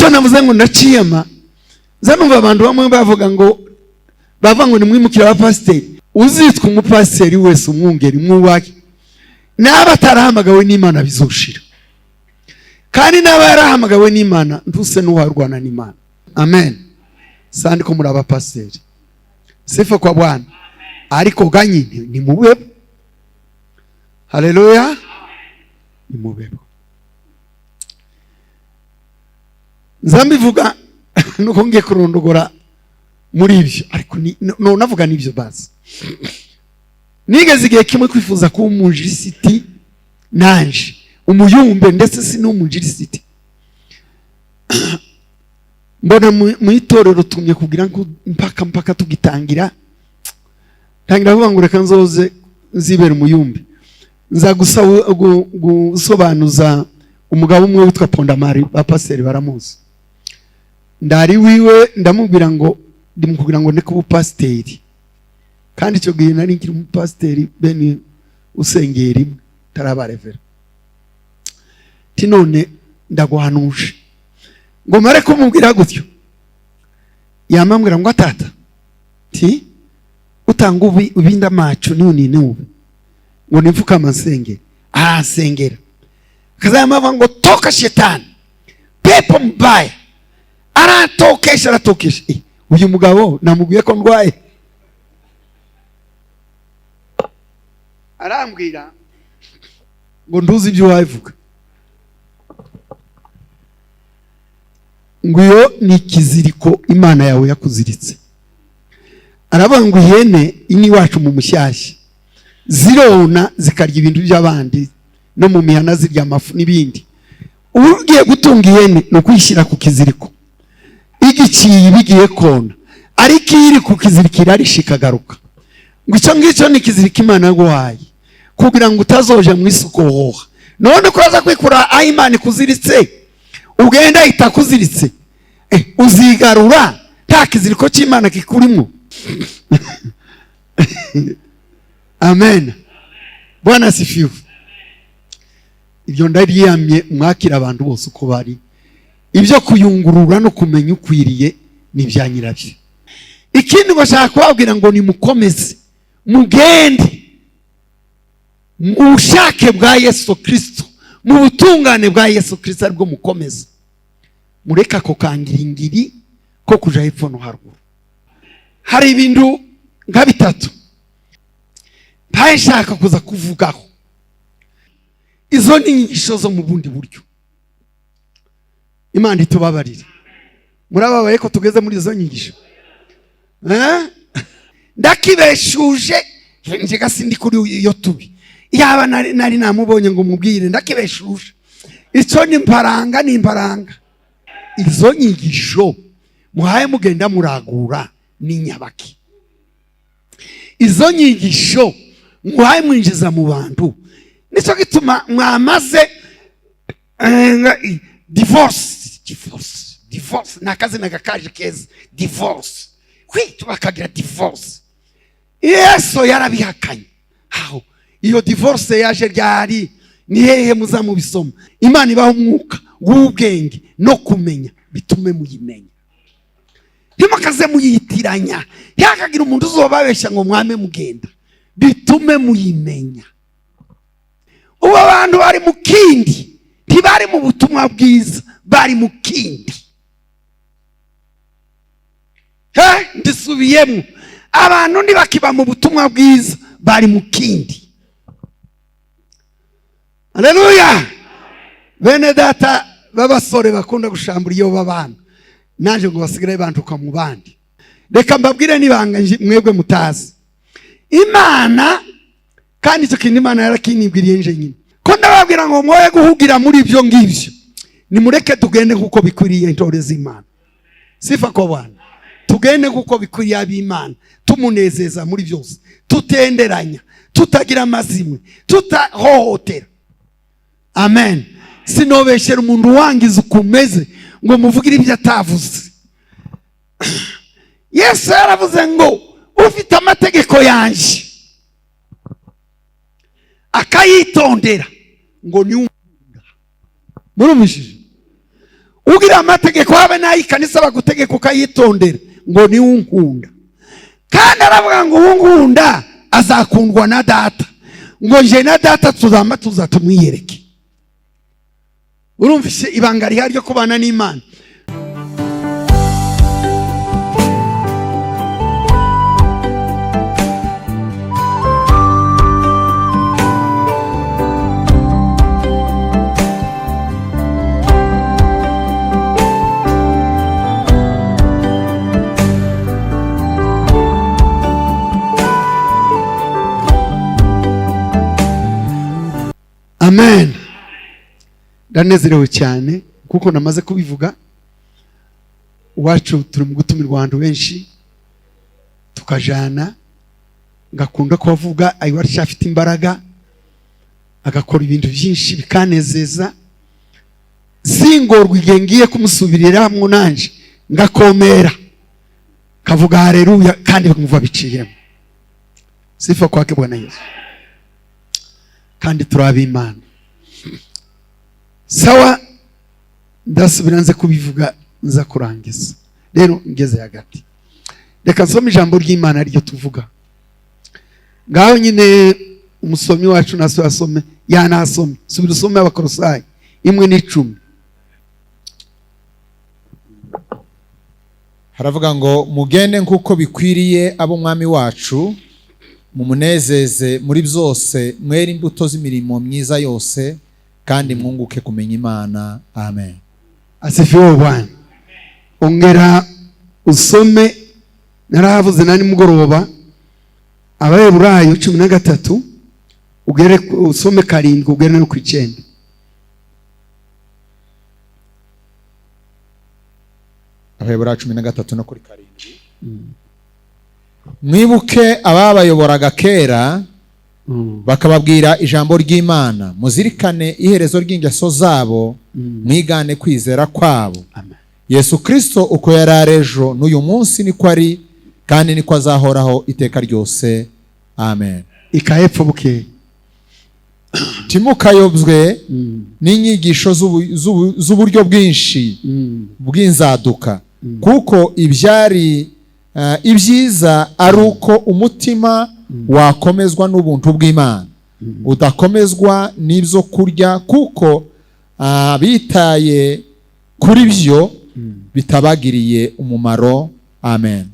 Icyo navuze ngo ndaciyama, nza numva abantu bamwe bavuga ngo bava ngo nimwimukire abapasiteri. Uzitwa umupasiteri wese, umwungeri mwubahe, naba atarahamagawe n'Imana bizoshira, kandi naba yarahamagawe n'Imana ntuse n'uwarwana n'Imana. Amen. Sandi ko muri abapasiteri, sifa kwa Bwana, ariko ga nyine ni mubebo. Haleluya, ni mubebo. Nza mbivuga nuko ngiye kurondogora muri ibyo, ariko no navuga n'ibyo bazi. Nigeze igihe kimwe kwifuza kuba umunjirisiti, nanje umuyumbe, ndetse si n'umunjirisiti. Mbona mu itorero tumye kugira ngo mpaka tugitangira, ntangira kuvuga ngo reka nzoze nzibera umuyumbe. Nza gusobanuza umugabo umwe witwa Pondamari, ba pasiteri baramuzi. Ndari wiwe, ndamubwira ngo ndi mu kugira ngo ndeke ubupasiteri, kandi icyo gihe nari nkiri umupasiteri bene usengera rimwe tarabarevera. Ti none ndaguhanuje ngo mare kumubwira gutyo, yamambwira ngo atata ti utanga ubi ubinda macu ni ubi ngo nimfukama nsengera, aransengera akazayamava ngo toka shetani, pepo mbaya, aratokesha aratokesha. Uyu mugabo namubwiye ko ndwaye, arambwira ngo nduzi ibyo wavuga, ngo iyo ni ikiziriko Imana yawe yakuziritse. Aravuga ngo ihene ini iwacu mu mushyashya zirona zikarya ibintu by'abandi, no mu mihana zirya amafu n'ibindi. Ugiye gutunga ihene ni ukuyishyira ku kiziriko, igiciye bigiye kona, ariko iyo iri ku kiziriko irarisha ikagaruka. Ngo icyo ngicyo ni ikiziriko Imana yaguhaye kugira ngo utazoja mu isi ukohoha. None ko uraza kwikura aho Imana ikuziritse, ugenda itakuziritse, uzigarura nta kiziriko cy'Imana kikurimo. Amen. Bwana asifiwe. Ibyo ndaryamye, mwakira abantu bose uko bari. Ibyo kuyungurura no kumenya ukwiriye ni ibya nyirabyo. Ikindi ngo nshaka kubabwira ngo nimukomeze mugende mu bushake bwa Yesu Kristo, mu butungane bwa Yesu Kristo, aribwo mukomeza. Mureke ako kangiringiri ko kuja hepfo no haruguru. Hari ibintu nka bitatu ntaye nshaka kuza kuvugaho. Izo ni inyigisho zo mu bundi buryo. Imana itubabarire. Murababaye ko tugeze muri izo nyigisho? Ndakibeshuje njye sindi kuri iyo tubi, yaba nari namubonye ngo mubwire, ndakibeshuje. Icyo ni imparanga, ni imparanga. Izo nyigisho muhaye mugenda muragura ni nyabaki. Izo nyigisho muhaye mwinjiza mu bantu, nicyo gituma mwamaze divorce, divorce, divorce ni akazina gakaje keza, divorce kwitu bakagira divorce. Yesu yarabihakanye. Aho iyo divorce yaje ryari? Ni hehe muzamubisoma? Imana ibaho umwuka w'ubwenge no kumenya, bitume muyimenya, ntimukaze muyitiranya, ntihakagira umuntu uzobabeshya ngo mwame mugenda, bitume muyimenya. Ubu abantu bari mu kindi, ntibari mu butumwa bwiza, bari mu kindi. Ndisubiyemo, abantu ntibakiba mu butumwa bwiza, bari mu kindi. Haleluya. Bene data b'abasore bakunda gushambura iyo babana, naje ngo basigare bantuka mu bandi. Reka mbabwire n'ibanga mwebwe mutazi. Imana kandi icyo kintu Imana yarakinibwiriye nje nyine, ko ndababwira ngo mwoye guhugira muri ibyo ngibyo, nimureke tugende nkuko bikwiriye intore z'Imana. Sifa kwa Bwana. Tugende nkuko bikwiriye ab'Imana, tumunezeza muri byose, tutenderanya, tutagira amazimwe, tutahohotera. Amen. Sinobeshera umuntu wangiza ukumeze ngo muvugire ibyo atavuze. Yesu yaravuze ngo ufite amategeko yanjye akayitondera ngo ni umukunda. Murumvishije? Ugira amategeko habe n'ay'ikanisa bagutegeka ukayitondera, ngo niwe unkunda. Kandi aravuga ngo uwunkunda azakundwa na Data, ngo nje na Data tuzama tuza tumwiyereke. Urumvise ibanga rihari ryo kubana n'Imana? Amen. Ndanezerewe cyane kuko namaze kubivuga. Iwacu turi mu gutumirwa abantu benshi, tukajana. Ngakunda kubavuga ayo afite imbaraga, agakora ibintu byinshi bikanezeza. Singorwa igihe ngiye kumusubiriramwo, nanje ngakomera, kavuga haleluya, kandi bikumva biciyemo. Sifa kwake Bwana Yesu. Kandi turi ab'Imana. Sawa, ndasubira nze kubivuga, nza kurangiza. Rero ngeze hagati, reka nsome ijambo ry'Imana ryo tuvuga. Ngaho nyine umusomyi wacu naso asome, yanasome. Subira usome Abakorosayi 1:10. Haravuga ngo: "Mugende nk'uko bikwiriye ab'Umwami wacu, mumunezeze muri byose, mwere imbuto z'imirimo myiza yose, kandi mwunguke kumenya Imana." Amen. Asifiwe Bwana. Ongera usome, narahavuze na nimugoroba, Abaheburayo 13, ugere usome 7, ugere no ku 9. Abaheburayo 13 no kuri 7: "Mwibuke ababayoboraga kera, bakababwira ijambo ry'Imana. Muzirikane iherezo ry'ingeso zabo, mwigane kwizera kwabo." Amen. "Yesu Kristo uko yari ari ejo, n'uyu munsi niko ari, kandi niko azahoraho iteka ryose." Amen. Ikahepfo bukeye. "Timukayobywe n'inyigisho z'uburyo bwinshi bw'inzaduka, kuko ibyari ibyiza ari uko umutima wakomezwa n'ubuntu bw'Imana, udakomezwa n'ibyo kurya, kuko bitaye kuri byo bitabagiriye umumaro." Amen.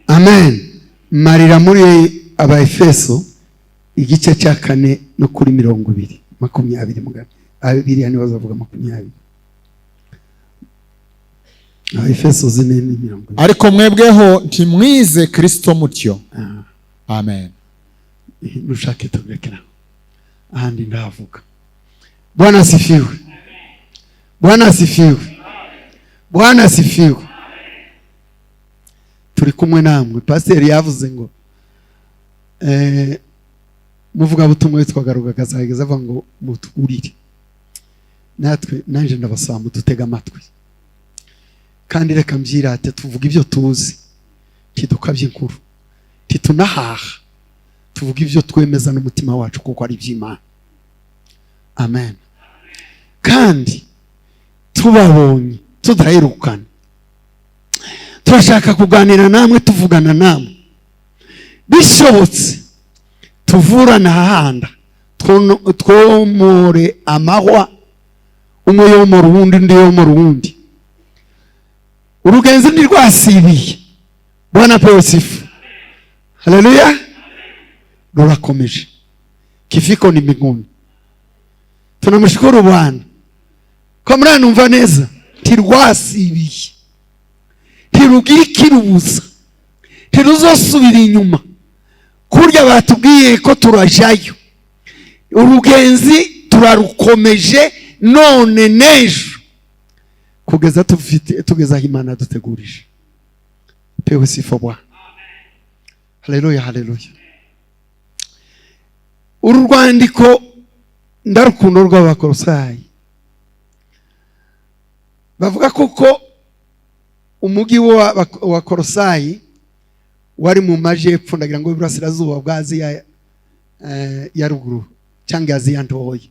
Amen. Marira muri Abaefeso igice cya 4 no kuri 20, 20 mugani. Abiriya nibo bazavuga 20. Abaefeso 4:20. "Ariko mwebweho ntimwize Kristo mutyo." Amen. Nushake turekera ahandi, ndavuga. Bwana asifiwe. Bwana asifiwe. Bwana asifiwe. Turi kumwe namwe. Pasiteri yavuze ngo muvugabutumwa witwaga Rugagaza yageze avuga ngo mutwurire natwe. Nanjye ndabasaba mudutege amatwi, kandi reka mbyirate: tuvuga ibyo tuzi, ntidukabye inkuru, ntitunahaha. Tuvuga ibyo twemeza n'umutima wacu kuko ari iby'Imana. Amen. Kandi tubabonye tudaherukana, turashaka kuganira namwe, tuvugana namwe. Bishobotse tuvurana ahanda, twomore amahwa, umwe yomora uwundi, undi yomora uwundi. Urugenzi ntirwasibiye. Bwana apewe sifa. Haleluya. Rurakomeje, kifiko ni mbinguni. Tunamshukuru Bwana ko muranumva neza. Ntirwasibiye, ntirugira ikirubuza, ntiruzosubira inyuma. Kurya batubwiye ko turajayo, urugenzi turarukomeje none n'ejo, kugeza tufite tugeze aho Imana yadutegurije. Pewe sifa Bwana. Haleluya, haleluya. Uru rwandiko ndarukundo rw'Abakorosayi. Bavuga kuko umugi wa Korosayi wari mu majepfo, ndagira ngo iburasirazuba bwa Aziya ya ruguru cyangwa Aziya Ntoya.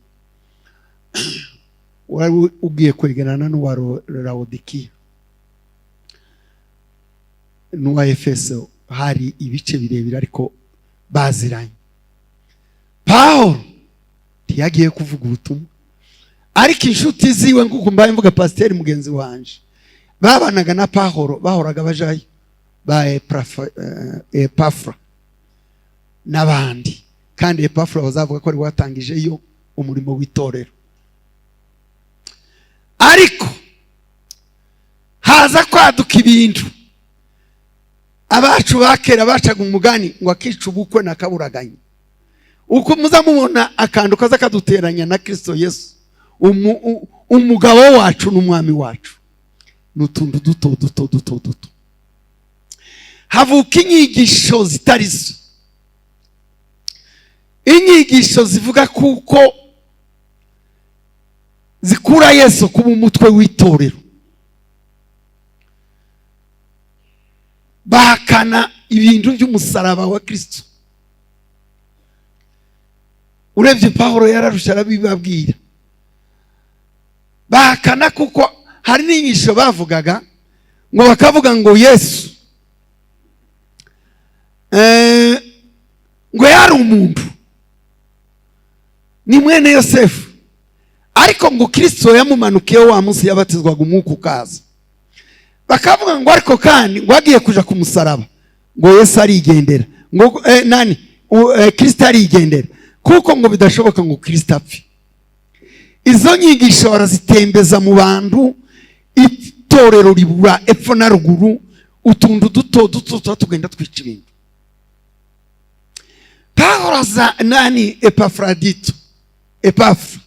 Wari ugiye kwegerana n'uwa Lawodikiya n'uwa Efeso, hari ibice birebire ariko baziranye. Pawulo ntiyagiye kuvuga ubutumwa, ariko inshuti ziwe, nk'uko mbaye mvuga pasiteri mugenzi wanje, babanaga na Pawulo, bahoraga bajayo, ba Epafra n'abandi. Kandi Epafra bazavuga ko ari watangijeyo umurimo w'itorero. Ariko haza kwaduka ibintu. Abacu ba kera bacaga umugani ngo akica ubukwe nakaburaganye. Uko muza mubona akantu kaza kaduteranya na Kristo Yesu, umugabo wacu n'umwami wacu, ni utuntu duto duto duto duto. Havuka inyigisho zitari zo, inyigisho zivuga kuko zikura Yesu kuba umutwe w'itorero, bahakana ibintu by'umusaraba wa Kristo. Urebye Pawulo yararusha arabibabwira, bahakana kuko hari n'inyigisho bavugaga ngo bakavuga ngo Yesu ngo yari umuntu, ni mwene Yosefu, ariko ngo Kristo yamumanukiyeho wa munsi yabatizwaga, umwuka ukaza. Bakavuga ngo ariko kandi ngo agiye kuja ku musaraba, ngo Yesu arigendera, ngo nani Kristo arigendera, kuko ngo bidashoboka ngo Kristo apfe. Izo nyigisho barazitembeza mu bantu, itorero ribura epfo na ruguru. Utuntu duto duto tuba tugenda twica ibintu. Pawulo aza, nani, Epafradito, Epafra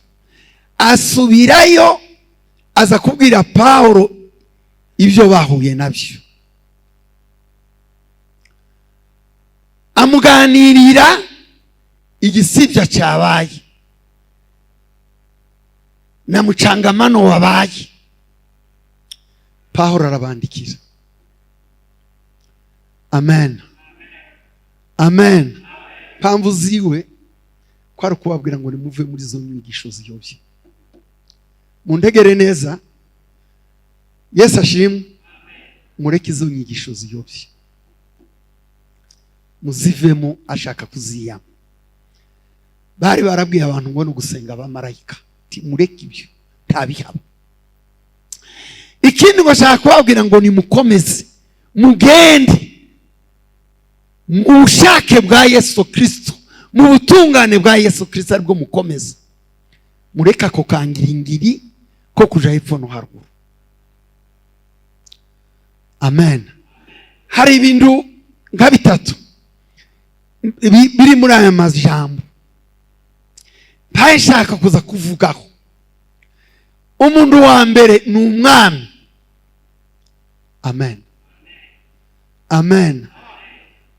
asubirayo, aza kubwira Pawulo ibyo bahuye nabyo, amuganirira igisibya cyabaye na mucangamano wabaye. Pawulo arabandikira. Amen, amen. Mpamvu ziwe ko ari ukubabwira ngo nimuve muri izo nyigisho ziyobye, mundegere neza. Yesu ashimwe. Mureke izo nyigisho ziyobye, muzivemo. Ashaka kuziyama. Bari barabwiye abantu ngo ni ugusenga abamarayika. Ati mureke ibyo, ntabihaba. Ikindi bashaka kubabwira ngo nimukomeze mugende mu bushake bwa Yesu Kristo, mu butungane bwa Yesu Kristo, aribwo mukomeza. Mureke ako kangiringiri ko kuja hepfo no haruguru. Amen. Hari ibintu nka bitatu biri muri aya majambo mpaye nshaka kuza kuvugaho. Umuntu wa mbere ni umwami. Amen, amen,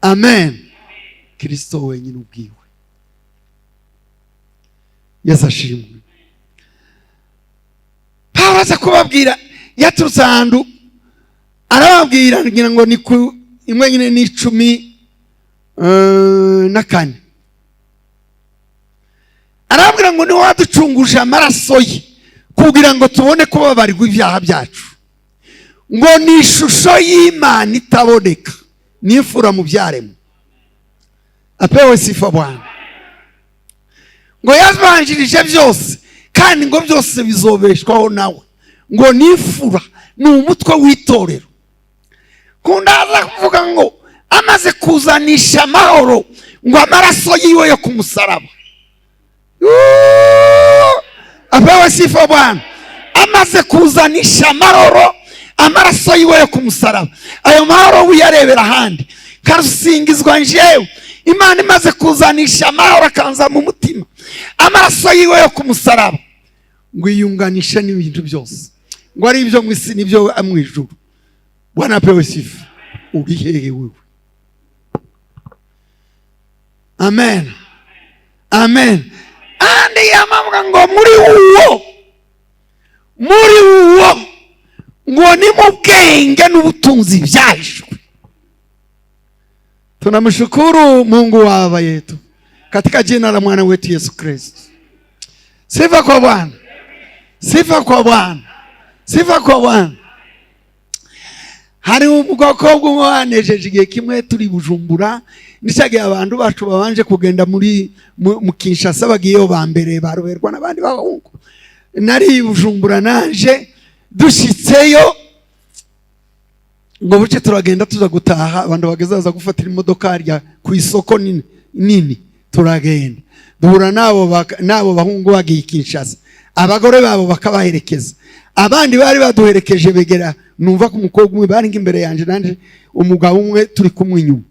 amen. Kristo wenyine ubwiwe. Yesu ashimwe. Pawulo aza kubabwira, yaturutse ahantu arababwira, ngira ngo ni ku imwe nyine ni 14, arababwira ngo niwe waducunguje amaraso ye kugira ngo tubone kubabarirwa ibyaha byacu, ngo ni ishusho y'Imana itaboneka, n'imfura mu byaremwe. Apewe sifa Bwana. Ngo yabanjirije byose, kandi ngo byose bizobeshwaho nawe, ngo n'imfura, ni umutwe w'itorero. Kundaza kuvuga ngo amaze kuzanisha amahoro, ngo amaraso yiwe yo ku musaraba. Apewe sifa Bwana. Amaze kuzanisha amahoro, amaraso yiwe yo ku musaraba, ayo mahoro wiyarebera ahandi karusingizwa. Njewe Imana imaze kuzanisha amahoro akanza mu mutima, amaraso yiwe yo ku musaraba, ngo iyunganishe n'ibintu byose, ngo ari ibyo mu isi n'ibyo mu ijuru. Bwana apewe sifa. Uri hehe wewe? Amen, amen. Andi yamavuga ngo muri uwo ngo ni mu bwenge n'ubutunzi byahishwe. Tunamshukuru Mungu wa baba yetu katika jina la mwana wetu Yesu Kristo. Sifa kwa Bwana. Sifa kwa Bwana, sifa kwa Bwana. Hari umukobwa umwe wanejeje igihe kimwe turi Bujumbura, nishagiye abantu bacu babanje kugenda muri mu Kinshasa, bagiyeyo ba mbere baroberwa n'abandi b'abahungu. Nari Bujumbura nanje, dushitseyo ngo buce turagenda tuza gutaha, abantu bageze baza gufatira imodoka harya ku isoko nini nini. Turagenda duhura n'abo bahungu bagiye Kinshasa, abagore babo bakabaherekeza, abandi bari baduherekeje begera. Numva ko umukobwa umwe bari imbere yanje, nanje umugabo umwe turi kumwe inyuma,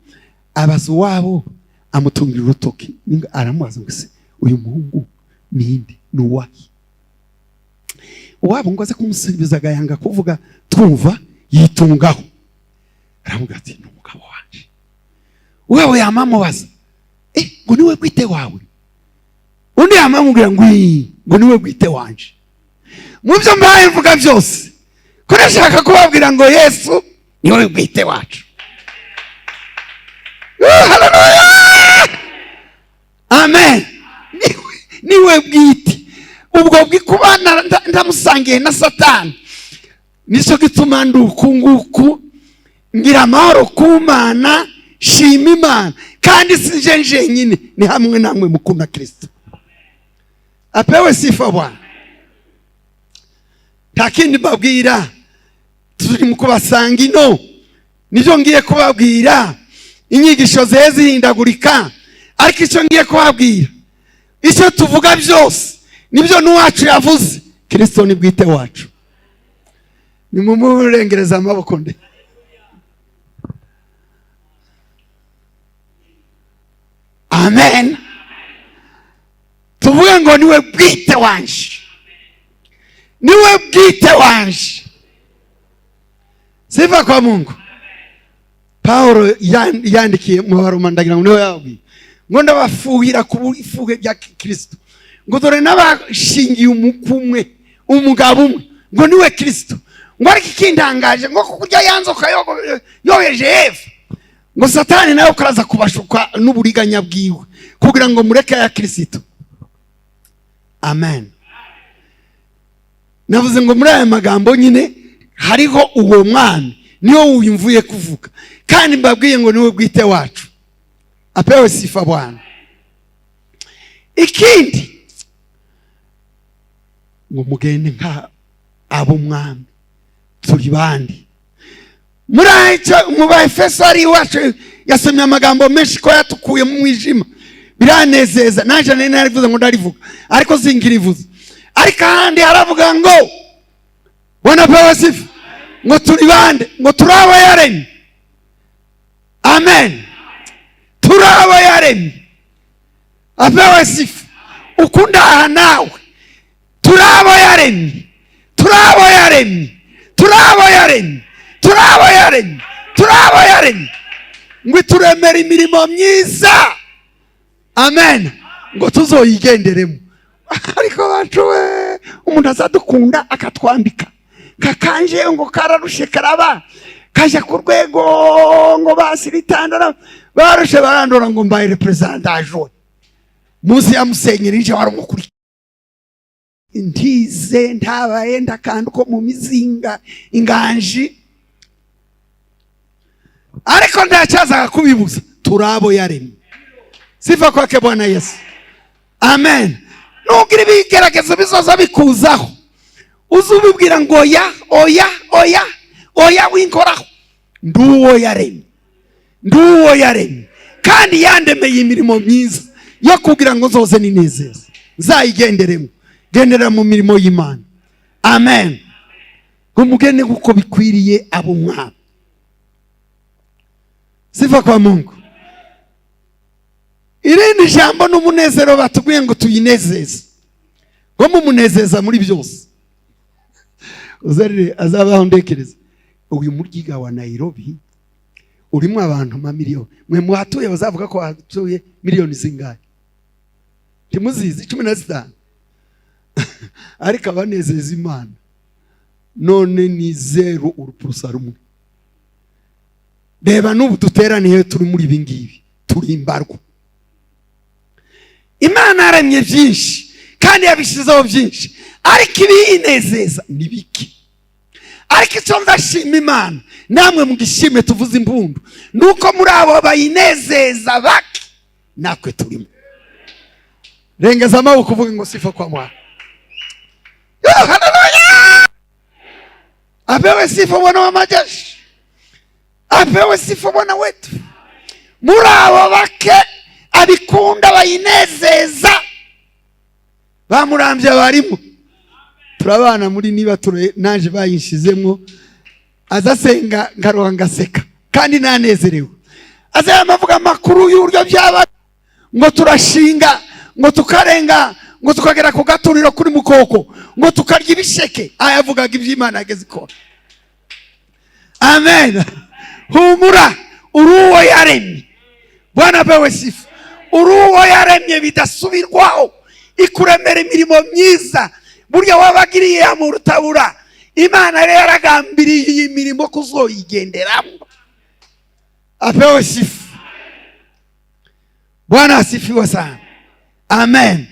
abaza uwabo, amutungira urutoki, aramubaza ngo: "Se uyu muhungu ninde, ni uwahe?" Uwabo ngo aze kumusubiza agayanga kuvuga, twumva yitungaho, aramubwira ati: "Ni umugabo wanje." Uwabo yamamubaza ngo: "Niwe bwite wawe?" Undi yamamubwira ngo: "Ii," ngo: "Niwe bwite wanje." Mu byo mbaye mvuga byose, ko nashaka kubabwira ngo Yesu niwe bwite wacu. Oh, haleluya, amen. Niwe bwite. Ubwo bwikuba ndamusangiye na Satani, nicyo gituma ndi uku nguku, ngira amahoro ku Mana, shima Imana. Kandi si je njenyine, ni hamwe namwe mukunda Kristo. Apewe sifa Bwana. Nta kindi mbabwira, turi mu kubasanga ino, nibyo ngiye kubabwira. Inyigisho zihe zihindagurika, ariko icyo ngiye kubabwira, icyo tuvuga byose nibyo n'uwacu yavuze: Kristo ni bwite wacu. Nimumurengereza amaboko nde. Amen. Tuvuge ngo: "Niwe bwite wanje, niwe bwite wanje." Sifa kwa Mungu. Paulo yandikiye mu Baroma, ndagira ngo niwe yababwiye ngo: "Ndabafuhira ku ifuhe rya Kristo, ngo dore n'abashingiye umukwe umwe, umugabo umwe, ngo niwe Kristo." Ngo ariko ikintangaje, ngo kurya ya nzoka yoheje Eva, ngo Satani nawe karaza kubashuka n'uburiganya bwiwe kugira ngo mureke ya Kristo. Amen. Navuze ngo muri aya magambo nyine hariho uwo mwami, niwo wumvuye kuvuga, kandi mbabwiye ngo niwe bwite wacu. Apewe sifa Bwana. Ikindi, ngo mugende nka ab'umwami. Turi bandi muri icyo? Mu Baefeso ari iwacu yasomye amagambo menshi ko yatukuye mu mwijima, biranezeza. Nanjye nari narivuze ngo ndarivuga, ariko singirivuze. Ariko ahandi haravuga ngo: "Bwana apewe sifa." Ngo turi bande? Ngo turi abo yaremye. Amen. Turi abo yaremye. Apewe sifa. Ukundaha nawe, turi abo yaremye, turi abo yaremye, turi abo yaremye, turi abo yaremye, turi abo yaremye, ngo ituremere imirimo myiza. Amen. Ngo tuzoyigenderemo. Ariko bacu we, umuntu azadukunda akatwambika kakanje, ngo kararushe, karaba kajya ku rwego, ngo basiritandara barushe, barandora ngo mbaye représentant munsi ya musenyeri, nje wari umukurikiye, ntize, ntabaye ndakandu ko mu mizinga inganji, ariko ntacyazaga kubibuza. Turabo yaremye. Sifa kwake Bwana Yesu. Amen. Nugira ibigeragezo bizoza bikuzaho, uze ubibwira ngo: "Oya, oya, oya, oya, winkoraho, nduwo yaremye, nduwo yaremye, kandi yandemeye imirimo myiza yo kugira ngo nzoze ninezeza, nzayigenderemo." Gendera mu mirimo y'Imana. Amen. Ngo mugende kuko bikwiriye abo mwami. Sifa kwa Mungu. Irindi jambo n'umunezero, batubwiye ngo tuyinezeze, ngo mumunezeza muri byose. Uzarire azabaho ndekereza uyu muryiga wa Nairobi urimo abantu mamiliyoni. Mwe muhatuye bazavuga ko hatuye miliyoni zingahe? Ntimuzizi? 15. Ariko abanezeza Imana none ni zeru urupurusa rumwe. Reba n'ubu duteraniye turi muri ibi ngibi, turi imbarwa. Imana yaremye byinshi. Kandi yabishyizeho byinshi, ariko ibiyinezeza ni bike. Ariko icyo ndashima Imana, namwe mugishime, tuvuze impundu, nuko muri abo bayinezeza bake natwe turimo. Rengeza amaboko uvuge ngo sifa kwa Bwana. Haleluya! Apewe sifa Bwana wa majeshi, apewe sifa Bwana wetu. Muri abo bake abikunda bayinezeza, bamurambye barimo, turabana muri niba ture naje bayinshizemo. Azasenga ngaroha ngaseka kandi nanezerewe. Aza avuga amakuru y'uburyo byaba, ngo turashinga, ngo tukarenga, ngo tukagera ku gaturiro kuri mukoko, ngo tukarya ibisheke. Ayavugaga iby'Imana yageze ikora. Amen. Humura, uri uwo yaremye. Bwana apewe sifa. Uri uwo yaremye bidasubirwaho, ikuremera imirimo myiza. Burya wabagiriye mu rutabura, Imana rero yaragambiriye iyi mirimo kuzoyigenderamo. Apewe sifa. Bwana asifiwe sana. Amen.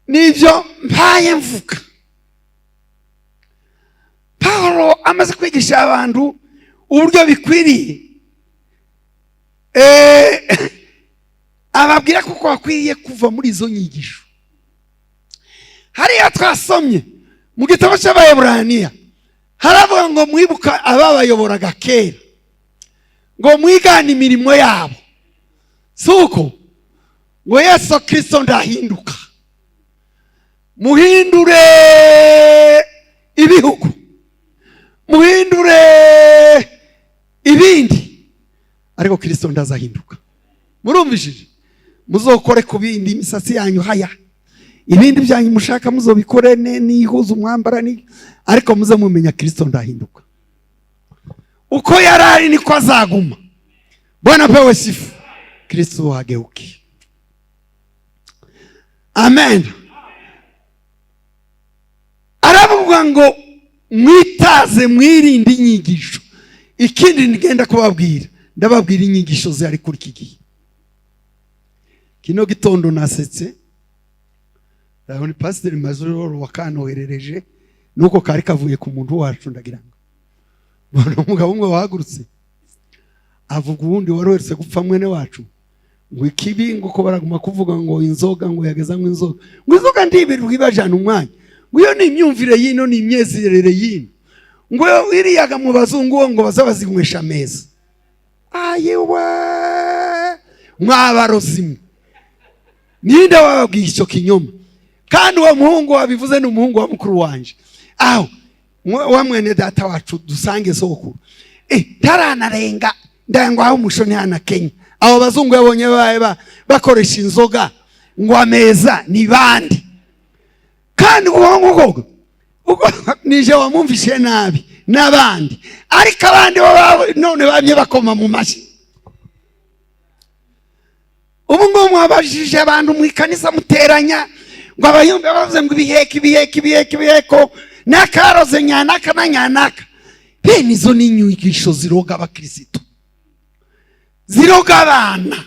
Nibyo mpaye mvuga. Pawulo amaze kwigisha abantu uburyo bikwiriye, ababwira kuko bakwiriye kuva muri izo nyigisho. Hariya twasomye mu gitabo cy'Abaheburaniya, haravuga ngo mwibuka ababayoboraga kera, ngo mwigane imirimo yabo. Si uko ngo Yesu Kirisito ndahinduka, muhindure ibihugu, muhindure ibindi, ariko Kirisito ndazahinduka. Murumvishije? Muzokore ku bindi, imisatsi yanyu haya, ibindi byanyu mushaka muzobikore nihuza umwambara ni, ariko muze mumenya Kirisito ndahinduka. Uko yari ari niko azaguma. Bwana apewe sifa. Kristo hageuki. Amen. Aravuga ngo mwitaze, mwirinde inyigisho. Ikindi ngenda kubabwira, ndababwira inyigisho zihari kuri iki gihe. Kino gitondo nasetse, ndabona pasiteri Mazuroro wakanoherereje, nuko kari kavuye ku muntu wacu. Ndagira ngo mbona umugabo umwe wahagurutse avuga uwundi wari uherutse gupfa, mwene wacu, ngo ikibi ngo ko baraguma kuvuga ngo inzoga, ngo yagezamo inzoga, ngo inzoga ndibirirwa ibajana umwanya, ngo iyo ni imyumvire y'ino, ni imyezerere y'ino, ngo iriyaga mu bazungu ngo baza bazinywesha ameza. Ayiwe, mwabarozi mwe, ninde wababwiye icyo kinyoma? Kandi uwo muhungu wabivuze ni umuhungu wa mukuru wanje, aho wa mwene data wacu dusange sokuru. Ntaranarenga ndangwa aho umushoni hana Kenya, abo bazungu yabonye babaye bakoresha inzoga ngo ameza ni bande? Kandi uwo nguwo ubwo nije wamwumvishe nabi n'abandi, ariko abandi bo none bamye bakoma mu mashyi. Ubu ngubu mwabajije abantu mu ikanisa, muteranya ngo abayumbe bavuze ngo ibiheko, ibiheko, ibiheko, ibiheko, n'akaroze nyanaka na nyanaka. Bene izo ni inyigisho ziroga abakirisitu, ziroga abana.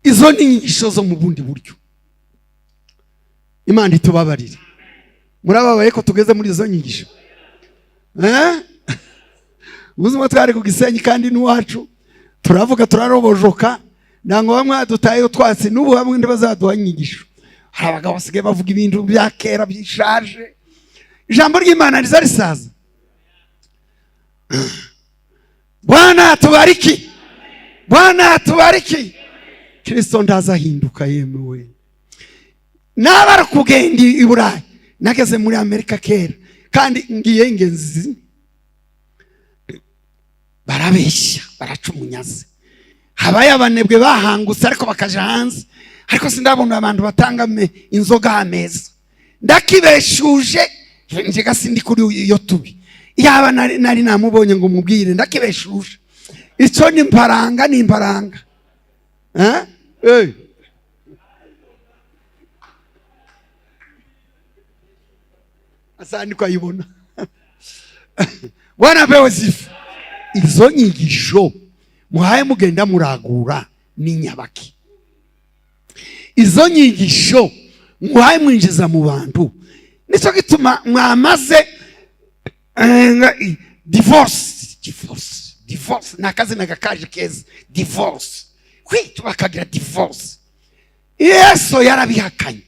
Izo ni inyigisho zo mu bundi buryo. Imana itubabarire. Murababaye ko tugeze muri izo nyigisho? Eh? Ubuzima twari ku Gisenyi kandi n'iwacu, turavuga turarobojoka, ntabwo bamwe badutaye utwatsi, n'ubu bamwe ntibazaduha inyigisho. Hari abagabo basigaye bavuga ibintu bya kera bishaje. Ijambo ry'Imana riza risaza. Bwana tubariki, Bwana tubariki. Kristo ndazahinduka. Yemewe naba ari kugenda i Burayi, nageze muri Amerika kera kandi ngiye ingenzi. Barabeshya, baraca umunyazi. Habaye abanebwe bahangutse ariko bakaja hanze, ariko sindabona abantu batanga inzoga ameza. Ndakibeshuje njega, sindi kuri iyo tubi. Yaba nari namubonye ngo mubwire, ndakibeshuje. Icyo ni imparanga, ni imparanga. Eh? Eh. Asa niko ayibona. Bwana apewe sifa. Izo nyigisho muhaye mugenda muragura ni nyabaki? Izo nyigisho Muhaye mwinjiza mu bantu. Nicyo gituma mwamaze divorce, divorce, divorce ni akazina gakaje keza. Divorce kwitu bakagira divorce. Yesu yarabihakanye.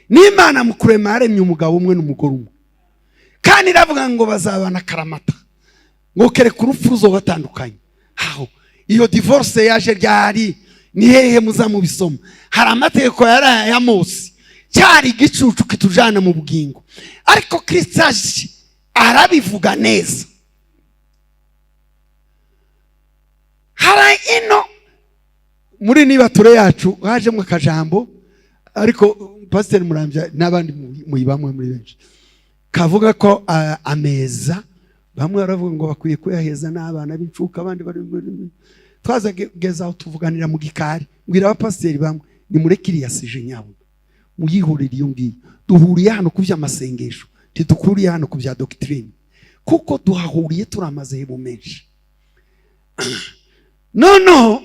N'Imana mu kurema yaremye umugabo umwe n'umugore umwe, kandi iravuga ngo bazabana akaramata, ngo kereka urupfu ruzobatandukanye. Aho iyo divorce yaje ryari? Ni hehe muzamubisoma? Hari amategeko yari aya Mose, cyari igicucu kitujana mu bugingo, ariko Kristo aje arabivuga neza. Hari ino muri nibature yacu hajemo akajambo, ariko Pasiteri Murambya n'abandi muyibamwe muri benshi, kavuga ko ameza bamwe baravuga ngo bakwiye kuyaheza n'abana b'incuke, abandi bari twazageza aho tuvuganira mu gikari. Mbwira abapasiteri bamwe, nimureke iriya sujet nyabuna muyihurire iyo ngiyo. Duhuriye hano ku by'amasengesho, ntidukuriye hano ku bya doctrine, kuko duhahuriye turi amazehebu menshi. Noneho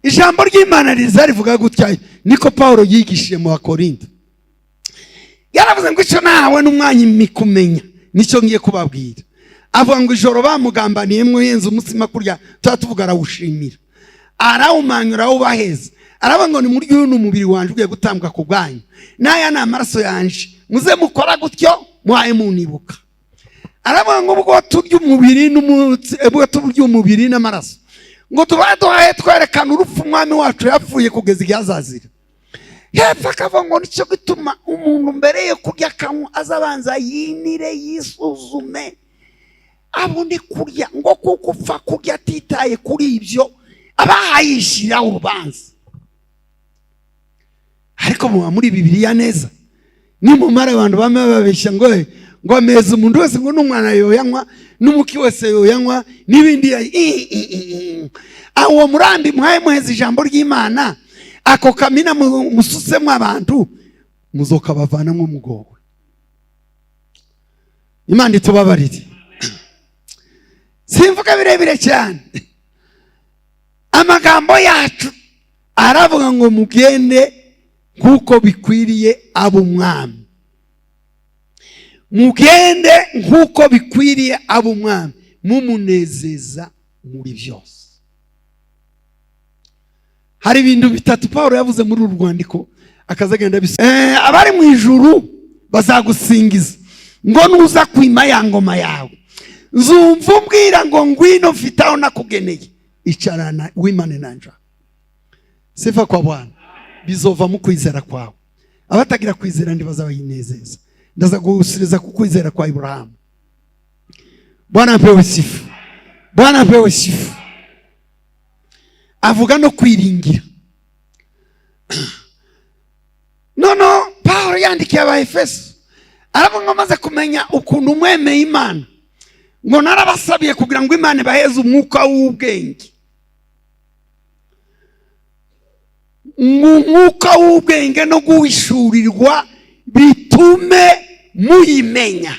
ijambo ry'Imana riza rivuga gutya, niko Paul yigishije mu Bakorinto. Yaravuze ngo icyo nawe n'umwanya mikumenya nicyo ngiye kubabwira. Avuga ngo ijoro bamugambaniyemo yenze umutsima kurya tuba tuvuga, arawushimira, arawumanyura, arawubaheza, aravuga ngo nimurye, uyu ni umubiri wanje ugiye gutambwa ku bwanyu, n'aya ni amaraso yanje, muze mukora gutyo muhaye munibuka. Aravuga ngo ubwo turya umubiri n'umutsi, ubwo turya umubiri n'amaraso, ngo tuba duhaye twerekana urupfu umwami wacu yapfuye kugeza igihe azazira. Hepfo akavuga ngo nicyo gituma umuntu mbere yo kurya akanywa azabanza yinire, yisuzume, abone kurya, ngo kuko upfa kurya atitaye kuri ibyo aba yishyiraho urubanza. Ariko muba muri Bibiliya neza, nimumara abantu bamwe bababeshya ngo ngo ameza umuntu wese, ngo n'umwana yoyanywa, n'umuki wese yoyanywa, n'ibindi. Uwo murambi muhaye muheza ijambo ry'Imana, ako kamina musutsemo abantu, muzokabavanamo mugowe. Imana itubabarire, simvuga birebire cyane. Amagambo yacu aravuga ngo mugende nk'uko bikwiriye ab'umwami, mugende nk'uko bikwiriye ab'umwami, mumunezeza muri byose. Hari ibintu bitatu Paul yavuze muri uru rwandiko, akazagenda abari mu ijuru bazagusingiza, ngo nuza kwima ya ngoma yawe, nzumva umbwira ngo ngwino, mfite aho nakugeneye, icarana wimane nanja. Sifa kwa Bwana. Bizova mu kwizera kwawe. Abatagira kwizera ntibazabayinezeza. Ndaza gusiriza ku kwizera kwa Ibrahimu. Bwana apewe sifa, Bwana apewe sifa. Avuga no kwiringira. Noneho Paul yandikiye Abaefeso, aravuga ngo amaze kumenya ukuntu umwemeye Imana, ngo narabasabiye kugira ngo Imana ibaheze umwuka w'ubwenge, ngo umwuka w'ubwenge no guhishurirwa bitume muyimenya.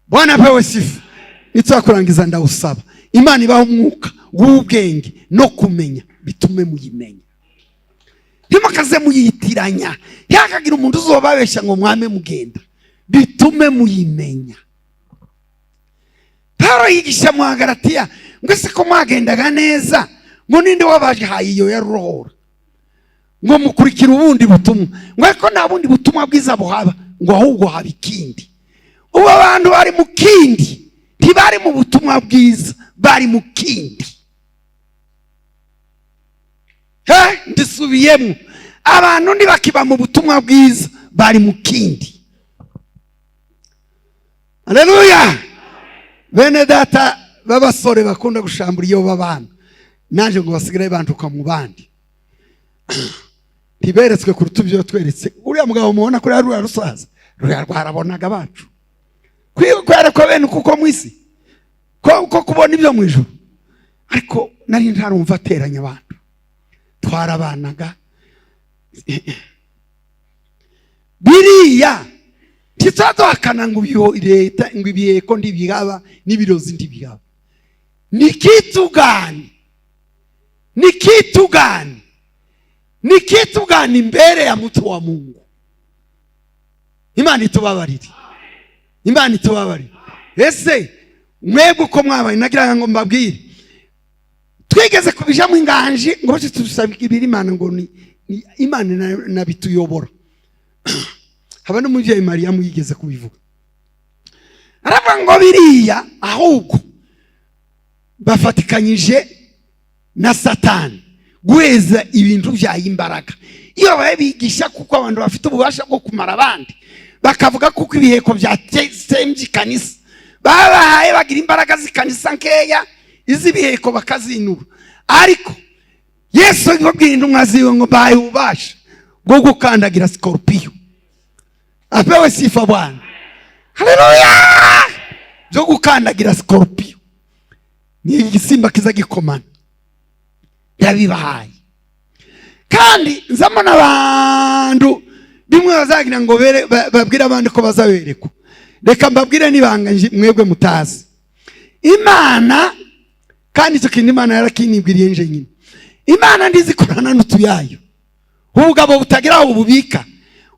Bwana apewe sifa. Nitwakurangiza ndawusaba Imana ibaha umwuka w'ubwenge no kumenya bitume muyimenya, ntimukaze muyitiranya, ntihakagira umuntu uzobabeshya ngo mwame mugenda, bitume muyimenya. Paul yigisha mu Bagalatiya ngo ese ko mwagendaga neza, ngo ninde wabahaye iyo ya rohora, ngo mukurikire ubundi butumwa, ngo ariko nta bundi butumwa bwiza buhaba, ngo ahubwo haba ikindi. Ubu abantu bari mu kindi, ntibari mu butumwa bwiza, bari mu kindi. Ndisubiyemo, abantu ntibakiba mu butumwa bwiza, bari mu kindi. Haleluya. Bene data b'abasore bakunda gushambura iyo babana naje ngo basigare bantuka mu bandi, ntiberetswe kuruta ibyo tweretse uriya mugabo mubona kuri ruriya rusaza, ruriya rwarabonaga bacu kwerekwa bene kuko mu isi ko kubona ibyo mu ijuru, ariko nari ntarumva ateranya abantu twarabanaga. Biriya ntitwaduhakana ngo iyo leta ngo ibiheko ntibihaba n'ibirozi ntibihaba. Ni kitu gani? Ni kitu gani? Ni kitu gani mbele ya mtu wa Mungu? Imana itubabarire, Imana itubabarire. Ese mwebwe uko mwabaye, nagira ngo mbabwire, twigeze kubijamo inganji ngo bace tubisaba ibiri Imana ngo ni Imana nabituyobora. Haba n'umubyeyi Mariyamu yigeze kubivuga, aravuga ngo biriya ahubwo bafatikanyije na Satani guheza ibintu byayo imbaraga. Iyo babaye bigisha kuko abantu bafite ububasha bwo kumara abandi, bakavuga kuko ibiheko byatembye ikanisa babahaye, bagira imbaraga z'ikanisa nkeya, iz'ibiheko bakazinura. Ariko Yesu yabwiye intumwa ziwe ngo bahaye ububasha bwo gukandagira sikorupiyo. Apewe sifa Bwana, haleluya! Byo gukandagira sikorupiyo ni igisimba kiza gikomana, yabibahaye. Kandi nzamo n'abantu bimwe bazagira ngo babwire abandi ko bazaberekwa. Reka mbabwire n'ibanga mwebwe mutazi Imana, kandi icyo kintu Imana yarakinibwiriye nje nyine. Imana ndizikorana n'utuyayo, ubugabo butagira aho bubika.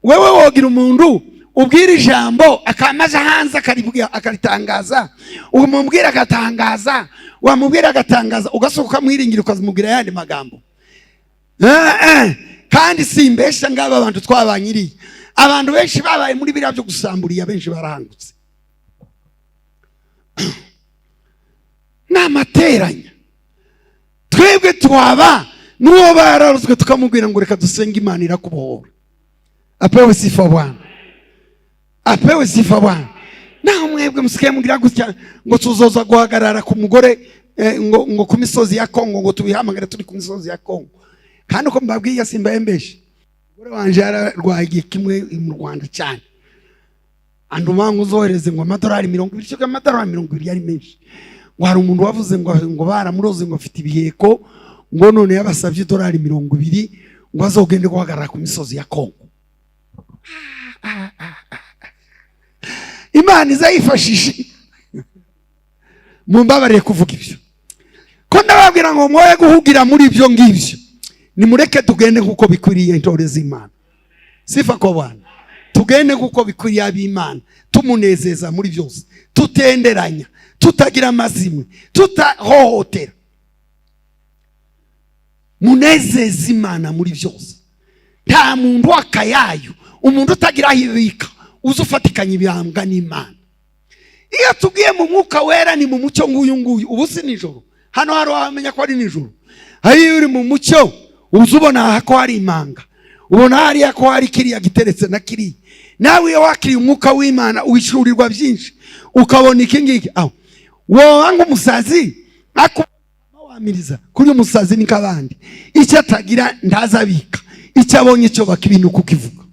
Wewe wogira umuntu ubwira ijambo akamaze hanze akarivuga, akaritangaza, umubwira agatangaza, wamubwira agatangaza, ugasohoka ukamwiringira, ukazamubwira ayandi magambo. Kandi simbesha, ngaba abantu twabanyiriye, abantu benshi babaye muri biriya byo gusamburiya, benshi barahangutse n'amateranya. Twebwe twaba n'uwo bararuzwe tukamubwira ngo reka dusenge Imana irakubohora. Apewe sifa Bwana, apewe sifa Bwana. Naho mwebwe musigaye mugira gutya ngo tuzoza guhagarara ku mugore, ngo ku misozi ya Kongo, ngo tubihamagare turi ku misozi ya Kongo. Kandi uko mbabwiye simbayembeshe, umugore wanje yararwaye igihe kimwe mu Rwanda cyane, anduma ngo uzohereze ngo amadolari 20, cyo amadolari 20 yari menshi. Ngo hari umuntu wavuze ngo baramuroze, ngo afite ibiheko, ngo none yabasabye idolari 20 ngo azogende guhagarara ku misozi ya Kongo. Imana izayifashishe. Mumbabarire kuvuga ibyo, ko ndababwira ngo mwoye guhugira muri ibyo ngibyo. Nimureke tugende nk'uko bikwiriye intore z'Imana. Sifa kwa Bwana. Tugende nk'uko bikwiriye ab'Imana, tumunezeza muri byose, tutenderanya, tutagira amazimwe, tutahohotera. Munezeze Imana muri byose. Nta muntu w'akayayo, umuntu utagira aho ibika, uza ufatikanya ibihambwa n'Imana. Iyo tugiye mu mwuka wera ni mu mucyo nguyu nguyu. Ubu si nijoro, hano hari wamenya ko ari nijoro. Iyo uri mu mucyo uza ubona ko hari imanga, ubona hariya ko hari kiriya giteretse na kiriya. Nawe iyo wakiriye umwuka w'Imana wishyurirwa byinshi, ukabona iki ngiki. Aho woba nk'umusazi wamiriza kuri umusazi ni nk'abandi, icyo atagira ntazabika, icyo abonye cyo bakibintu kukivuga.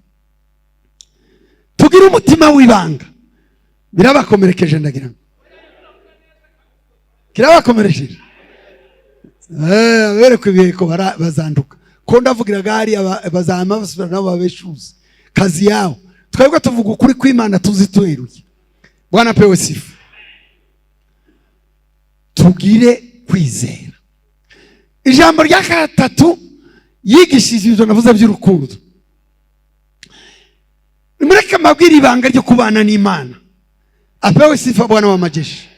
Tugire umutima w'ibanga. Birabakomerekeje, ndagira ngo kirabakomerekeje. Aberekwa ibiheko bazanduka ko ndavugiraga hariya, bazama basubira nabo babeshuza kazi yao. Twebwe tuvuga ukuri kw'Imana tuzi tweruye. Bwana pewe sifa. Tugire kwizera. Ijambo rya gatatu yigishije ibyo navuze by'urukundo. Mureke mbabwire ibanga ryo kubana n'Imana. Apewe sifa Bwana wa majeshi,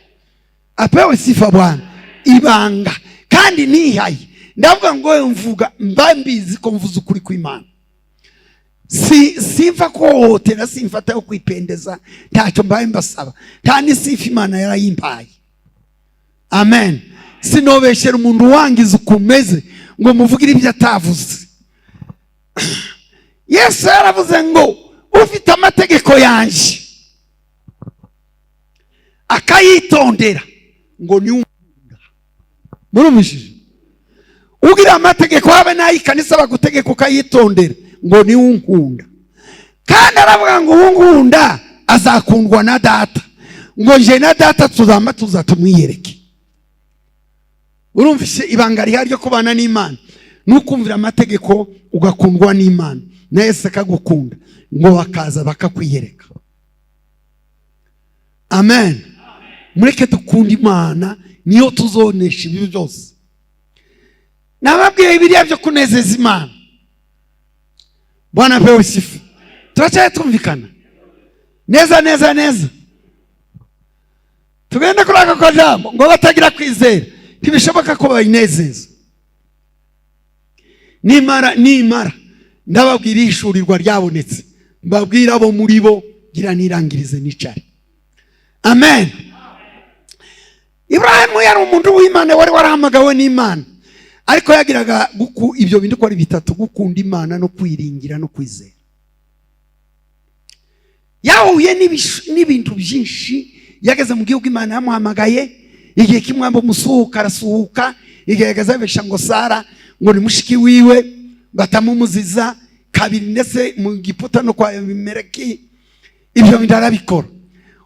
apewe sifa Bwana. Ibanga kandi nihaye, ndavuga ngo mvuga mba mbizi ko mvuze ukuri kw'Imana. Si simfa kuhohotera, simfata yo kwipendeza, ntacyo mbaye mbasaba, nta n'isifa Imana yarayimpaye. Amen. Sinobeshera umuntu wangiza ukumeze ngo muvugire ibyo atavuze. Yesu yaravuze ngo ufite amategeko yanjye akayitondera ngo ni unkunda. Murumishije? Ugira amategeko habe n'ay'ikanisa bagutegeka ukayitondera ngo ni unkunda. Kandi aravuga ngo unkunda azakundwa na data, ngo nje na data tuzama tuza tumwiyereke. Urumvise ibanga rihari ryo kubana n'Imana ni ukumvira amategeko ugakundwa n'Imana, na Yesu akagukunda, ngo bakaza bakakwiyereka. Amen. Mureke dukunde Imana, niyo tuzonesha ibi byose. Nababwiye biriya byo kunezeza Imana. Bwana apewe sifa. Turacyari twumvikana neza neza neza. Tugende kuri aka kajambo ngo batagira kwizera ntibishoboka ko bayinezeza. Nimara ndababwira ihishurirwa ryabonetse, mbabwira abo muri bo, gira nirangirize nicare. Amen. Iburahimu yari umuntu w'Imana wari warahamagawe n'Imana, ariko yagiraga ibyo bintu uko ari bitatu: gukunda Imana no kwiringira no kwizera. Yahuye n'ibintu byinshi. Yageze mu gihugu Imana yamuhamagaye, igihe kimwe ngo musuhuka arasuhuka, igihe yageze abesha ngo Sara ngo ni mushiki wiwe, batamumuziza kabiri, ndetse mu Giputa no kwa Abimeleki ibyo bintu arabikora.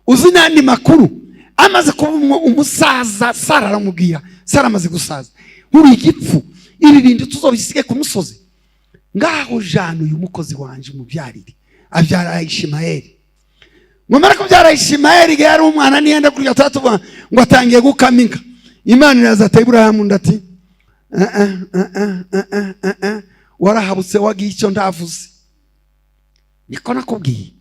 Uzi n'andi makuru, amaze kuba umusaza, Sara aramubwira, Sara amaze gusaza, uri igipfu, ibi bintu tuzobisige ku musozi, ngaho jana uyu mukozi wanje umubyarire. Abyara Ishimayeli. Ngomara kubyara Ishimayeli, igihe yari umwana niyenda kurya, tuvuga ngo atangiye gukama inka. Imana iraza ati: "Iburahamu," ndati "Eh, eh, eh, eh, eh, eh, eh, eh. Warahabutse, wagiye icyo ndavuze. Niko nakubwiye,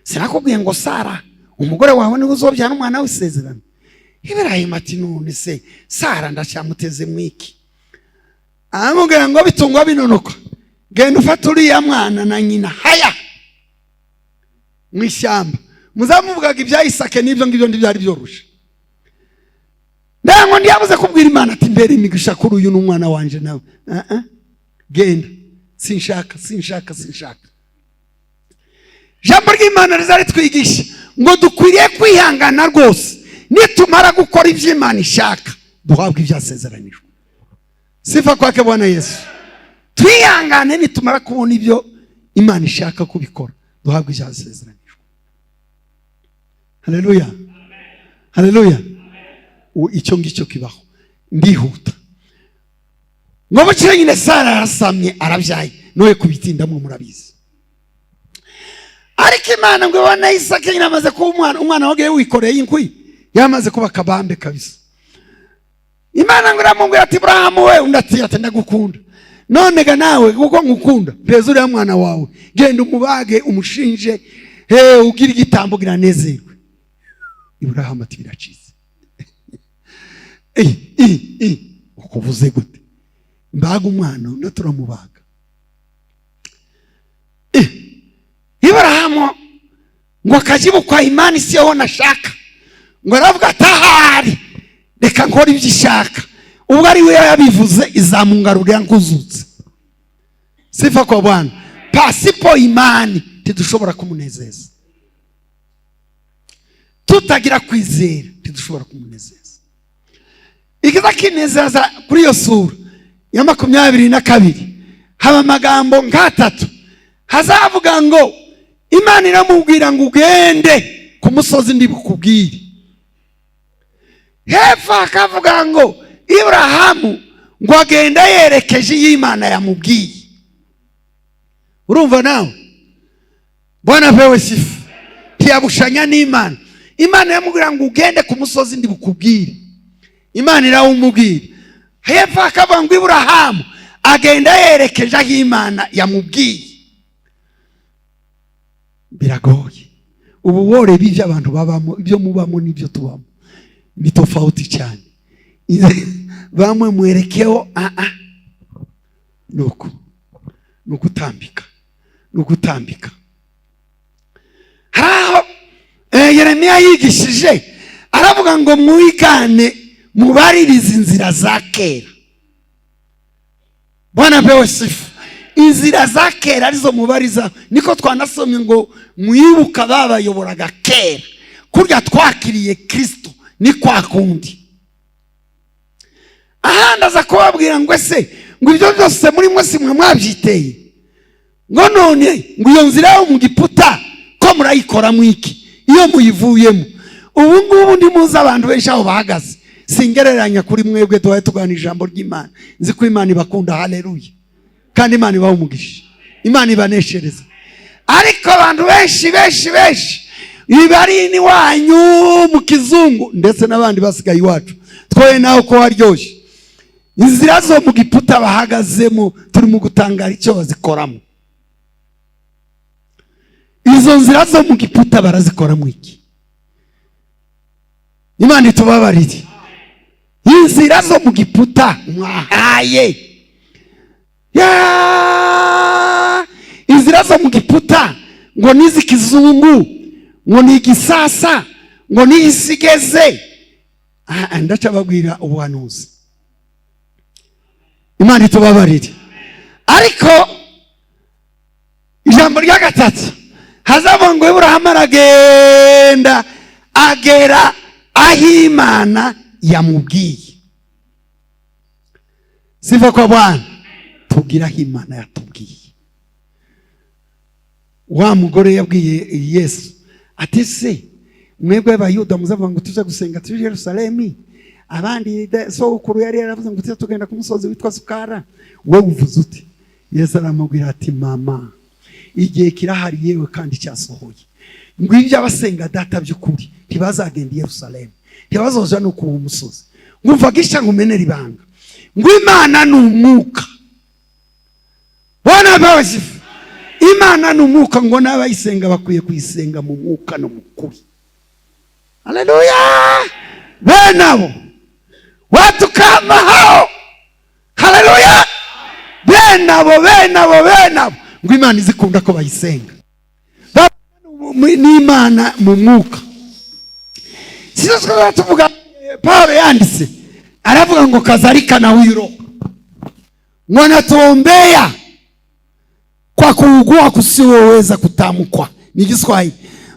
sinakubwiye ngo Sara umugore wawe niwe uzobyara umwana w'isezerano?" Iburahimu ati: "None se Sara ndacyamuteze mwiki?" Aramubwira ngo bitungwa binonoka, genda ufate uriya mwana na nyina haya mu ishyamba. Muzamuvugaga ibya Isake n'ibyo ngibyo ntibyari byoroshe. Ndango ntiyabuze kubwira Imana ati: "Mbere imigisha kuri uyu n'umwana wanje nawe." Ah, ah. Genda, sinshaka, sinshaka, sinshaka. Ijambo ry'Imana rizaritwigisha ngo dukwiriye kwihangana rwose, nitumara gukora ibyo Imana ishaka duhabwe ibyasezeranijwe. Sifa kwake Bwana Yesu. Twihangane, nitumara kubona ibyo Imana ishaka kubikora duhabwe ibyasezeranijwe. Haleluya, haleluya. Icyo ngicyo kibaho. Ndihuta ngo bukire nyine, Sara yarasamye, arabyaye, noye kubitindamo murabizi. Ariko Imana ngo ibone Isaka nyine amaze kuba umwana, umwana wagiye wikoreye inkwi, yamaze kuba akabambe kabisa. Imana ngo iramubwira ati: "Burahamu we!" Undi ati: "Ndagukunda. None ga nawe kuko ngukunda, mpeza uriya mwana wawe, genda umubage, umushinje, he ugire igitambo, gira nezerwe." Iburahamu ati: "Biracitse." I i i ukuvuze gute? Mbaga umwana? Undi turamubaga. Iburahamu ngo akajibukwa, Imana isi yo nashaka, ngo aravuga ati: "Ahari reka nkora ibyo ishaka, ubwo ari we yabivuze izamungarurira nkuzutse." Sifa kwa Bwana. Pasipo imani ntidushobora kumunezeza. Tutagira kwizera ntidushobora kumunezeza. Ikiza kinezeza kuri iyo sura ya 22, haba amagambo nk'atatu hazavuga ngo Imana iramubwira ngo: "Ugende ku musozi ndi bukubwire." Hepfo hakavuga ngo Iburahamu ngo agenda yerekeje iyo Imana yamubwiye. Urumva nawe? Bwana apewe sifa. Ntiyabushanya n'Imana. Imana yamubwira ngo: "Ugende ku musozi ndi bukubwire." Imana irawumubwira. Hepfo hakavuga ngo Iburahamu agenda yerekeje aho Imana yamubwiye. Biragoye. Ubu woreba ibyo abantu babamo, ibyo mubamo n'ibyo tubamo ni tofauti cyane. Bamwe mwerekeo nuko ni ugutambika, ni ugutambika. Hari aho Yeremiya yigishije, aravuga ngo: "Mwigane, mubaririze inzira za kera." Bwana apewe sifa. Inzira za kera arizo mubariza, niko twanasomye ngo mwibuka babayoboraga kera. Kurya twakiriye Kirisito ni kwa kundi. Ahandi aza kubabwira ngo: "Ese ngo ibyo byose muri mwe si mwe mwabyiteye? Ngo none ngo iyo nzira yo mu Giputa ko murayikoramo iki iyo muyivuyemo?" Ubu ngubu ndi muzi abantu benshi aho bahagaze. Singereranya kuri mwebwe, tubaye tuganira ijambo ry'Imana. Nzi ko Imana ibakunda, haleluya, kandi Imana ibaha umugisha, Imana ibaneshereza. Ariko abantu benshi benshi benshi bari iwanyu mu kizungu, ndetse n'abandi basigaye iwacu, twoye nawe ko waryoshye inzira zo mu Giputa bahagazemo, turimo gutangara icyo bazikoramo. Izo nzira zo mu Giputa barazikoramo iki? Imana itubabarire. Inzira zo mu Giputa mwahaye ya inzira zo mu Giputa, ngo n'iz'ikizungu, ngo ni igisasa, ngo n'isi igeze. Ah, ndaca babwira ubuhanuzi. Imana itubabarire. Ariko ijambo rya gatatu hazavuga ngo Iburahamu aragenda agera aho Imana yamubwiye. Sifa kwa Bwana. Tubwire aho Imana yatubwiye. Wa mugore yabwiye Yesu ati: "Se mwebwe Abayuda muzavuga ngo tuze gusenga turi Yerusalemu, abandi sogokuru yari yaravuze ngo tuze tugenda ku musozi witwa Sukara, wowe uvuze ute?" Yesu aramubwira ati: "Mama, igihe kirahari, yewe kandi cyasohoye, ngo ibyo abasenga Data by'ukuri ntibazagenda i Yerusalemu, ntibazoja no ku musozi." Ngo umva gisha nkumenera ibanga, ngo Imana ni umwuka. Bwana apewe sifa. Imana ni umwuka, ngo n'abayisenga bakwiye kuyisenga mu mwuka no mu kuri. Haleluya! Bene abo watu kama hao, haleluya, bene abo, bene abo, bene abo, ngo Imana izikunda ko bayisenga n'Imana mu mwuka. Sizo twaba tuvuga. Paulo yanditse aravuga ngo kadhalika na huyu Roho ngo anatuombea kwa kuugua kusioweza kutamkwa. Ni Igiswahili.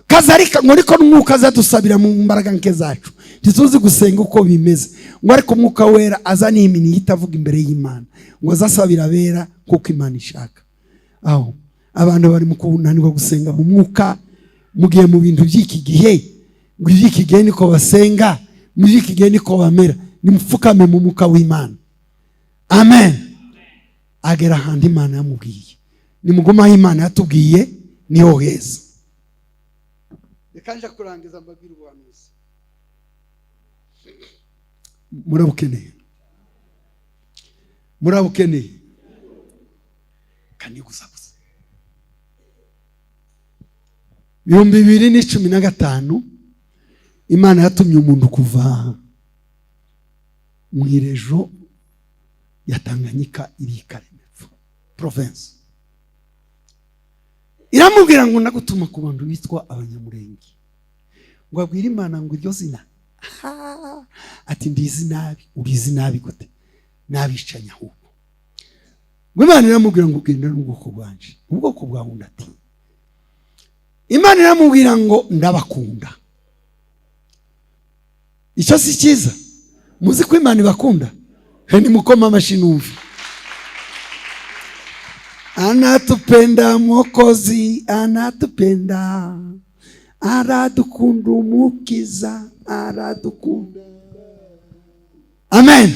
Kadhalika, ngo niko n'umwuka azadusabira mu mbaraga nke zacu. Ntituzi gusenga uko bimeze, ngo ariko Umwuka Wera aza n'imini itavuga imbere y'Imana, ngo azasabira abera kuko Imana ishaka. Aho abantu bari mu kunanirwa gusenga mu mwuka, mugiye mu bintu by'iki gihe, ngo iby'iki gihe niko basenga, mu by'iki gihe niko bamera. Nimupfukame mu mwuka w'Imana. Amen. Agera ahantu Imana yamubwiye. Nimuguma aho Imana yatubwiye, niho heza. Reka nja kurangiza mbabwire ubuhanuzi. Murabukeneye? Murabukeneye? Kaniguza gusa. 2015, Imana yatumye umuntu kuva mu irejo ya Tanganyika iri i Kalemepfo province, iramubwira ngo ndagutuma ku bantu bitwa Abanyamurenge. Ngo abwire Imana ngo iryo zina, ah, ati: "Ndizi nabi." "Urizi nabi gute?" "N'abicanyi ahubwo." Ngo Imana iramubwira ngo ugende n'ubwoko bwanje, ubwoko bwawe ndatinya. Imana iramubwira ngo ndabakunda. Icyo si cyiza? Muzi ko Imana ibakunda? He, nimukoma amashyi numve. Anatupenda Mwokozi, anatupenda, aradukunda Umukiza, aradukunda. Amen.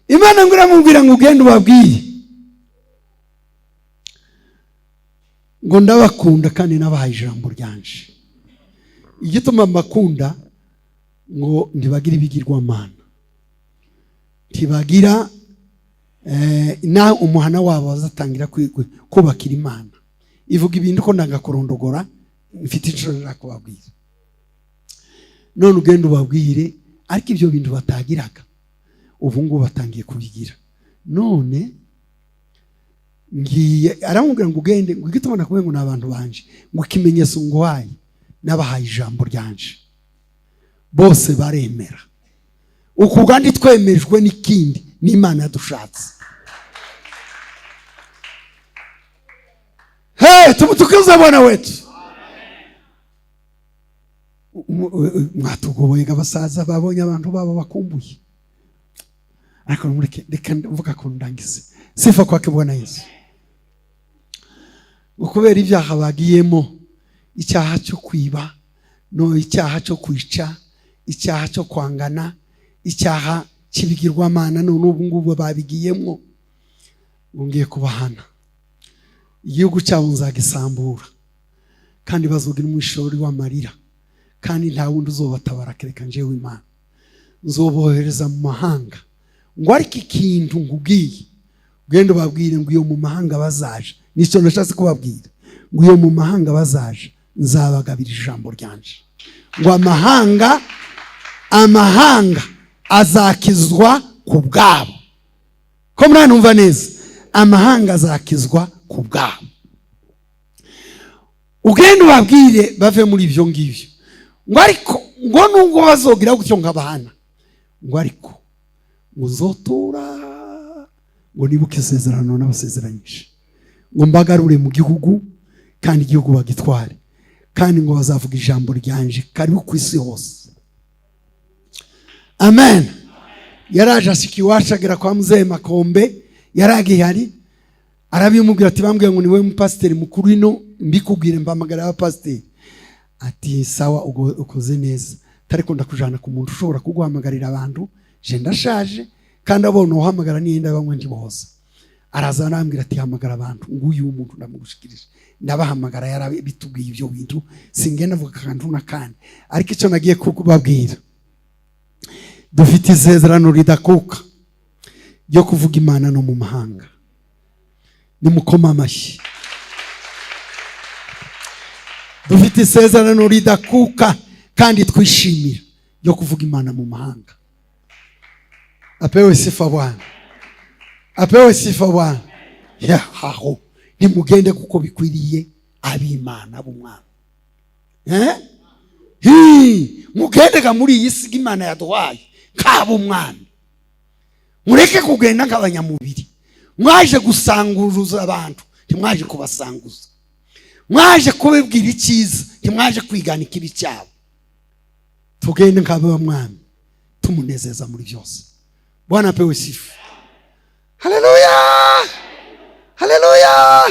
Imana ngo iramubwira ngo ugende ubabwire ngo ndabakunda kandi nabahaye ijambo ryanje. Igituma mbakunda, ngo ntibagira ibigirwamana, ntibagira na umuhana wabo bazatangira kubakira Imana. Ivuga ibintu ko ndangakurondogora, mfite inshuro nshaka kubabwira. None ugenda ubabwire, ariko ibyo bintu batagiraga ubu ngubu batangiye kubigira. None ngiye, aramubwira ngo ugende, ngo igituma nakubwiye ngo ni abantu banje, ngo ikimenyetso nguhaye, n'abahaye ijambo ryanje bose baremera. Uku kandi twemejwe n'ikindi, n'Imana yadushatse. Hey, tumutukuze Bwana wetu. Mwatugoboye abasaza babonye abantu babo bakumbuye, ariko mureke, reka mvuga ko ndangize. Sifa kwake Bwana Yesu. Ngo kubera ibyaha bagiyemo, icyaha cyo kwiba, no icyaha cyo kwica, icyaha cyo kwangana, icyaha cy'ibigirwamana, none ubu ngubu babigiyemo, ngo ngiye kubahana. Igihugu cyabo nzagisambura, kandi bazogira umwishori w'amarira, kandi nta wundi uzobatabara kereka njyewe Imana. Nzobohereza mu mahanga. Ngo ariko ikintu nkubwiye, ugende ubabwire ngo iyo mu mahanga bazaje, nicyo nashatse kubabwira. Ngo iyo mu mahanga bazaje, nzabagabira ijambo ryanje. Ngo amahanga azakizwa ku bwabo. Ko muranumva neza? Amahanga azakizwa ku bwabo. Ugenda ubabwire bave muri ibyo ngibyo. Ngo ariko ngo nubwo bazogira gutyo nkabahana, ngo ariko ngo nzotura, ngo nibuke isezerano n'abasezeranyije, ngo mbagarure mu gihugu, kandi igihugu bagitware, kandi ngo bazavuga ijambo ryanje karibu ku isi hose. Amen. Yaraje ashika iwacu, agera kwa muzehe Makombe, yaragihari, arabimubwira ati: "Bambwiye ngo niwe mupasiteri mukuru ino, mbikubwire, mbamagara abapasiteri." Ati: "Sawa, ukoze neza, ariko ndakujana ku muntu ushobora kuguhamagarira abantu. Je ndashaje, kandi abona uhamagara niyenda bamwe ntiboza." Araza arambwira ati: "Hamagara abantu." Nguyu umuntu ndamugushikirije, ndabahamagara, yarabitubwiye ibyo bintu. Singenda avuga akantu n'akandi, ariko icyo nagiye kubabwira, dufite isezerano ridakuka ryo kuvuga Imana no mu mahanga. Nimukoma amashyi. Dufite isezerano ridakuka kandi twishimira ryo kuvuga Imana mu mahanga. Apewe sifa Bwana, apewe sifa Bwana. Yaho nimugende kuko bikwiriye ab'Imana b'umwami. Eh? Hi, mugendega muri iyi si Imana yaduhaye k'ab'umwami, mureke kugenda nk'abanyamubiri. Mwaje gusanguruza abantu, ntimwaje kubasanguza. Mwaje kubibwira icyiza, ntimwaje kwigana ikibi cyabo. Tugende nk'ab'umwami, tumunezeza muri byose. Bwana apewe sifa. Haleluya, haleluya.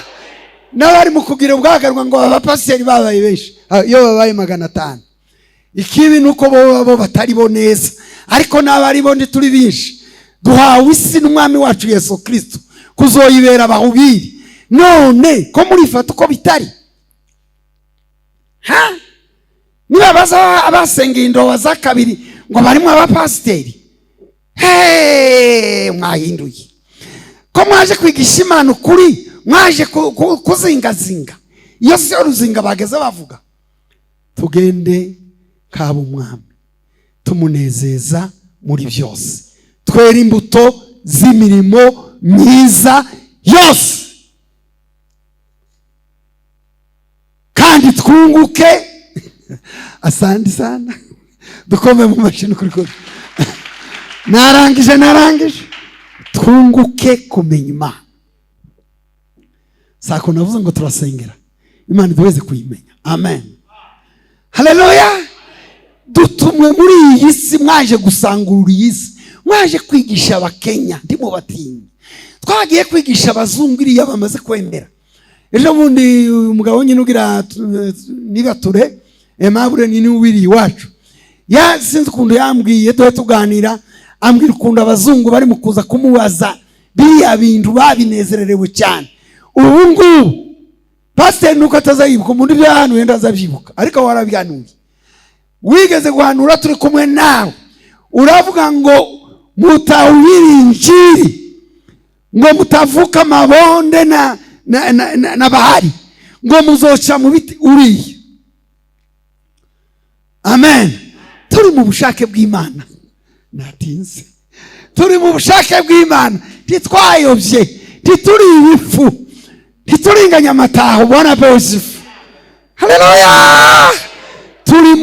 N'abari mu kugira ubwagarwa ngo abapasiteri babaye benshi. Ah, iyo babaye 500, ikibi ni uko bo batari bo neza, ariko n'abari bo ntituri benshi. Duhawe isi n'umwami wacu Yesu Kirisito kuzoyibera abahubiri. None ko murifata uko bitari? Ha, niba baza abasengeye indoba za kabiri ngo barimo abapasiteri, he mwahinduye? Ko mwaje kwigisha Imana ukuri, mwaje kuzingazinga? Iyo si yo ruzinga bageze bavuga. Tugende kaba umwami, tumunezeza muri byose, twera imbuto z'imirimo myiza yose, kandi twunguke. Asante sana, dukome mu mashini kuri kuri. Narangije, narangije. Twunguke kumenya Imana. Sako navuze ngo turasengera Imana iduheze kuyimenya. Amen, haleluya. Dutumwe muri iyi si. Mwaje gusangurura iyi si, mwaje kwigisha Abakenya, ndimubatinye. Twagiye kwigisha abazungu iriya bamaze kwemera. Ejo bundi umugabo nyine ugira nibature Aimable nini wiriye iwacu, ya sinzi ukuntu yambwiye, duhe tuganira, ambwira ukuntu abazungu bari mu kuza kumubaza biriya bintu, babinezererewe cyane ubu ngubu. Pasiteri nuko atazayibuka, umuntu ibyo yahanuye ndazabyibuka, ariko warabihanuye, wigeze guhanura turi kumwe nawe, uravuga ngo mutahubiri injiri, ngo mutavuka amabonde na bahari, ngo muzoca mu biti uriya. Amen. Turi mu bushake bw'Imana. Natinze. Turi mu bushake bw'Imana, ntitwayobye, ntituri ibifu, ntituringanya amataho. Bwana Yosefu, haleluya. Turi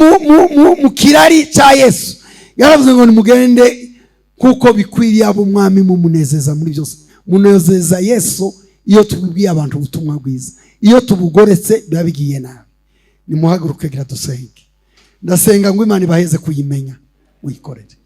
mu kirari cya Yesu. Yaravuze ngo nimugende kuko bikwiriye ab'umwami, mumunezeza muri byose. Munezeza Yesu iyo tubibwiye abantu ubutumwa bwiza. Iyo tubugoretse biba bigiye nabi. Nimuhaguruke gira dusenge. Ndasenga ngo Imana ibaheze kuyimenya, muyikorere.